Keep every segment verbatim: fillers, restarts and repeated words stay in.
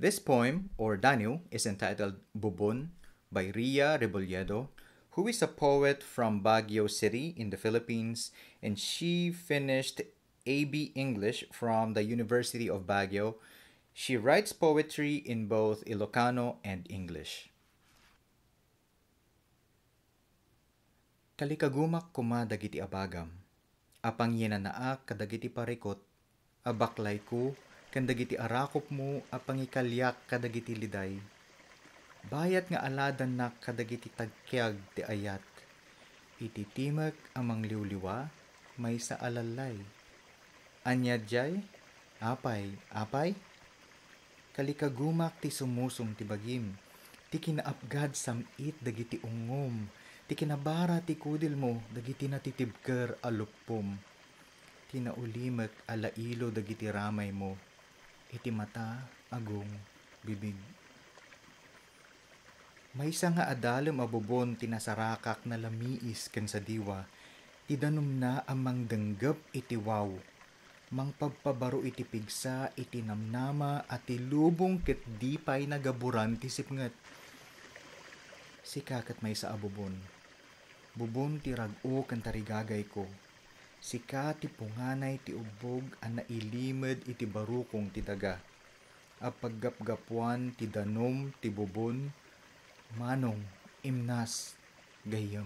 This poem, or danyo, is entitled Bubon by Ria Rebolledo, who is a poet from Baguio City in the Philippines, and she finished A B English from the University of Baguio. She writes poetry in both Ilocano and English. Kalikagumak koma dagiti abagam a pangyinanaak kadagiti parikut a baklayko ken dagiti arakupmo a pangikaliak kadagiti liday. Bayat nga aladannak kadagiti tagkiag ti ayat. Iti timek a mangliwliwa, maysa a lallay. Ania diay? Apay, apay? Kalikagumak ti sumusong ti bagim, ti kinaapgad sam-it dagiti ungngom, ti kinabara ti kudilmo dagiti natitibker a luppom, ti naulimek a lailo dagiti ramaymo iti mata a gung bibig. Maysa nga adalem a bubon ti nasarakak nalamiis ken sadiwa, ti danumna a mangdenggep iti waw, mangpabpabaro iti pigsa iti namnama a ti lubong ket di pay nagaburan ti sipnget. Sika ket maysa a bubon. Bubon ti rag-o ken tarigagayko. Sika ti punganay ti ubbog a nailimed iti barukong ti daga. A paggapgapuan ti danum ti bubon, Manong, Imnas, Gayyem.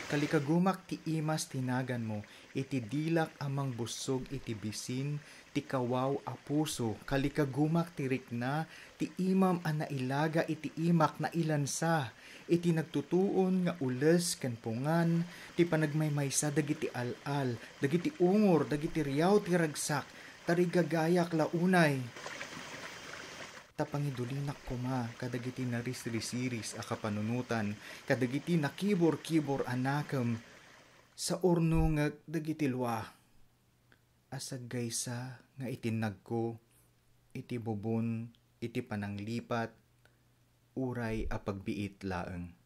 Kalikagumak ti imas ti naganmo iti dilak a mangbussog iti bisin ti kawaw a puso. Kalikagumak ti rikna ti imam a nailaga iti imak nailansa iti nagtutuon nga ules ken pungan ti panagmaymaysa dagiti al-al, dagiti ungor, dagiti riaw ti ragsak, tarigagayak la unay. Ta pangidulinak koma kadagiti narisrisiris a kapanunotan, kadagiti nakibor-kibor a nakem, saurnongek dagiti lua a saggaysa nga itinnagko iti bubon iti pananglipat uray a pagbiit laeng.